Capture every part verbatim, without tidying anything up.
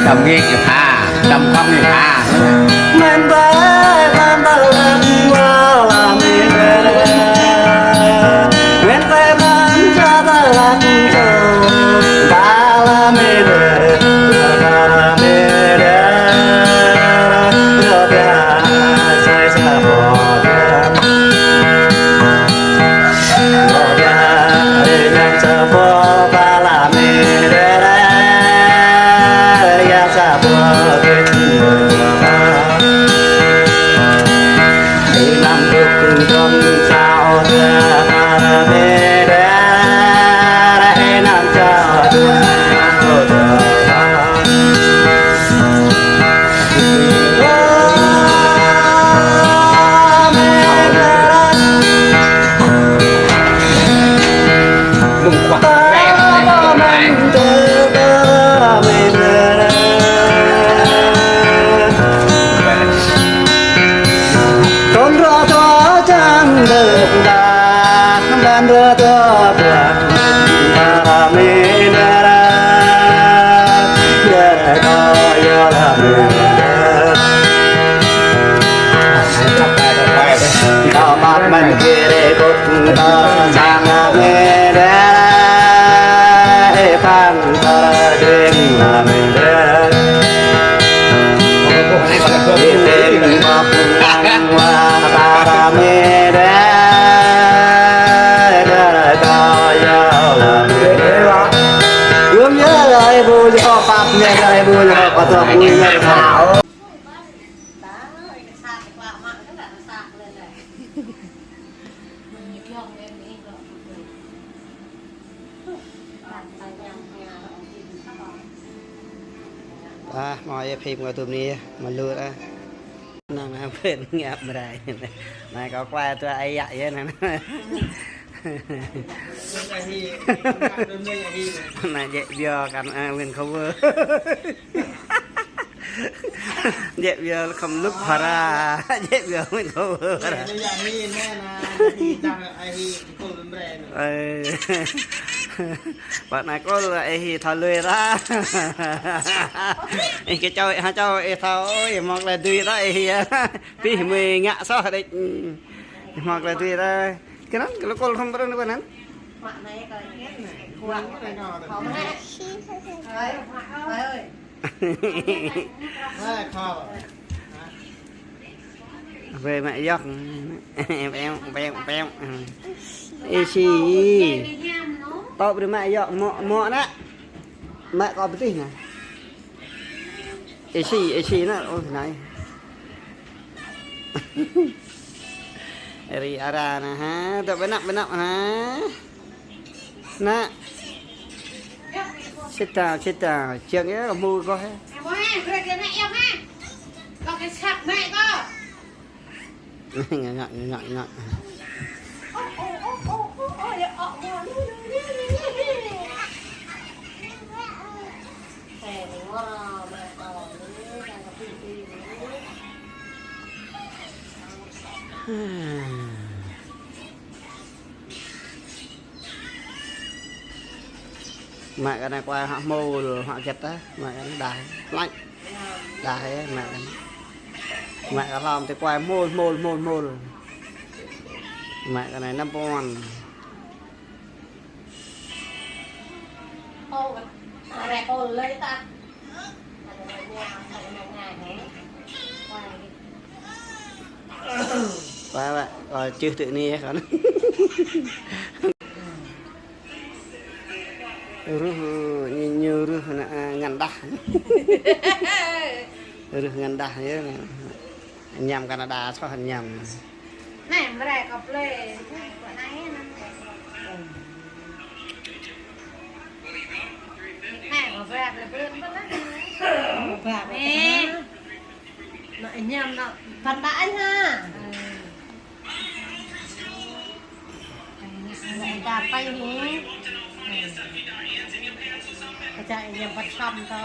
Đăm ngek ñu tha, đăm kŏng ñu tha. Ah, mă yơh phim kơ tui anai, mă lu ah. Năng năng phim ngă mrai. Anai kâo kuai tui ai yă yơh năng. Anai jĕ biă kăn, ah, win cover. Jĕ biă khŏm lŭp phara, jĕ biă mĭn kơ phara. Ơ. Pă anai kâo lăi ih hi thâo lui ra. Ih kơ čô, ha čô ih thâo, ih mơ̆ng lĕ dui ra ih. Pih mơi ngă soh đĕč. Ih mơ̆ng lĕ dui ra. Kơ anŭn, kơ lŏk kol thom brơi anŭn. Brơi mă yŏk. Peo, peo, peo. Ê si. Tŏ brơi mă yŏk, mŏ, mŏ ană. Mă kơ pơtih ană. Ê si, ê si ană, ôh, anai. Ri ara ană ha, tŏ bơnăp, bơnăp ha. Ană. Sit down, sit down. Čang yơh, mŭ kơ ha. Ngă, ngă, ngă, ngă. Mă kơ anai kuai hŏ hmôl, hŏ gĕt ah, mă kơ anai đah, lăi. Đah yơh, mă kơ anai. Mă kơ hlâo tơ kuai hmôl, hmôl, hmôl, hmôl. Mă kơ anai năm puăn. Ba, ba, kơ čưh tơ anai yơh kơ anai. Rưh, ñu, ñu rưh ană, a, ngăn đah. Rưh ngăn đah yơh. Añăm Canada soh añăm. Anai, mơrai kơ plei. Anai, kơ plei, plei, plei, plei. Anai. Anai, añăm anai. Păn đa anh ha. Anai, đa pai anai. Kơ čă añăm păn săm tơ.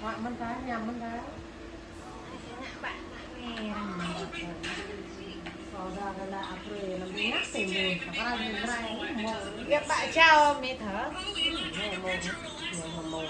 Wă mơ̆n tơ, añăm mơ̆n tơ. Ngă bă, ngă mê răng. Kâo dah kơ lă apre lăm ngă tê mê. Kâo răng mê rai mô. Ngă bă jao mê thơ. Mô, mô, mô, mô.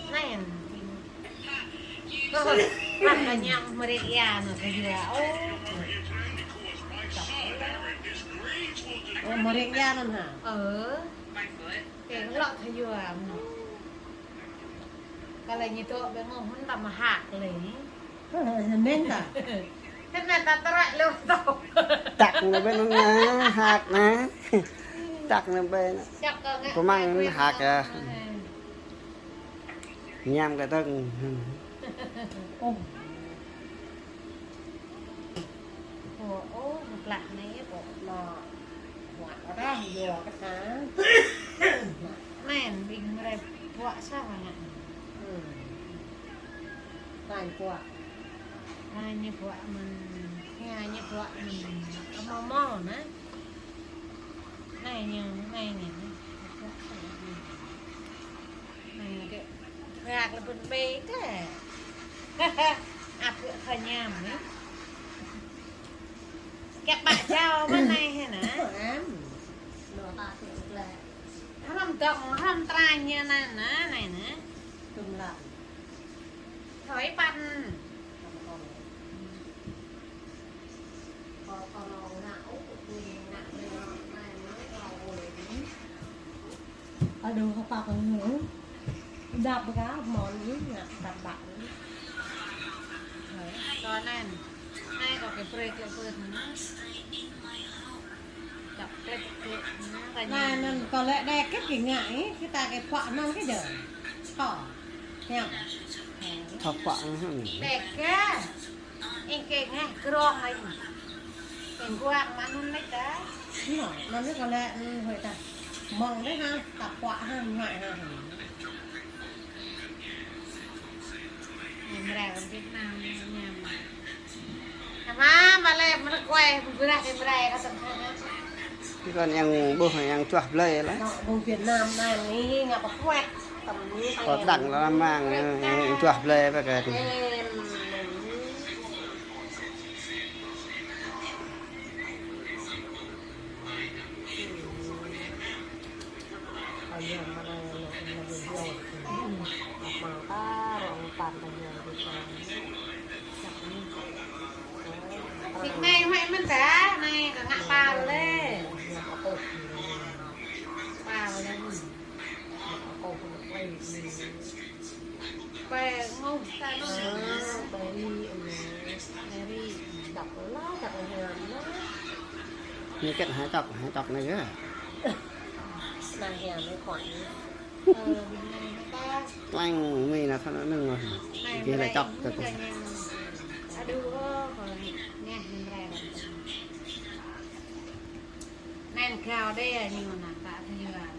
Anai. Kâo răng kơ añăm mơrek ia anŭn kơ yua. Ôh. Ôh, mơrek ia anŭn ha. Ơ. Kơ lŏ thâo yua mơ̆n. Kơ lĕ ñu tŏ ƀing ngŏ hŭn ta mă hak lĕ. Ơ, nên ta. Thế nên ta tơrăk lu tŏ. Tăk anŭn ƀing anŭn hak anai. Tăk anŭn ƀing anŭn. Čăk kơ ngă. Pơmăng anŭn hak yơh. Ơ. Añăm kơ tơ̆ng. Ôh. Ôh, ôh, plă anai yơh, ƀô̆. Anai. Huă arăng yua kơ sa. Anai, ƀing rai ƀuă sa anai. Hmm. Rai ƀuă. Rai ñu ƀuă mơ̆n, ñu ñu ƀuă mơ̆n. Kơ mâo mâo anai. Anai ñu, anai ñu. Ƀuă sa anai. Anai kơ. Rơ̆k lĕ bơ̆n ƀĕ kơ. Ăt kơ kơ añăm anai. Kĕ bă jao mơ̆n anai hă anai. Hrŏm dŏng, hrŏm trañ ñu anai anai anai. Thoi păn. Aduh, apa kau ni? Dap bơka, mơ̆n ni, ngă tăp bă ni. Kơ anŭn, anai kơ kơ brơi kơ pơt ni. Čăp klĕk klĕk ni, anŭn kơ lĕ đe kĕt kơ ngă ni, kơ ta kơ pă anŭn kơ jơ̆. Thâo. Hiam. Thâo pă anŭn. Đe kơ. Ih kơ ngă krong ai. Kơ guak mă anŭn lĕ ta. Anŭn, anŭn kơ lĕ, hơi ta. Mơ̆ng lĕ ha, ta pă ha, ngă ha. Mơrai kơ Việt Nam añăm. Ama, mă lĕ, mă lĕ kuai, bơrah kơ mơrai kơ tơ̆ng ha. Kơ anŭn yang ƀuh, yang čuah blơi lah. Anŭn ƀuh Việt Nam anai, ni ngă pơkuat. Kơ đăng lah mang, yang čuah blơi pơkă. Ƀơi ngôh ta nô. Ơ, ƀơi ri, ƀơi ri. Čŏk lă, čŏk lă hiam lă. Ñu kĕt hă čŏk, hă čŏk anai yơh. Anai hiam anai khuă. Ơ, anai ta. Lăng, mi anai thâo anai nưng ngôh. Anai kĕt lă ƀơi čŏk ri, tơ tơ. Anai hiam. Aduh, ơ, kơ anai hiam ƀơi. Anai krao đơi, anai ngôh anai ta thâo yơh. Ơ.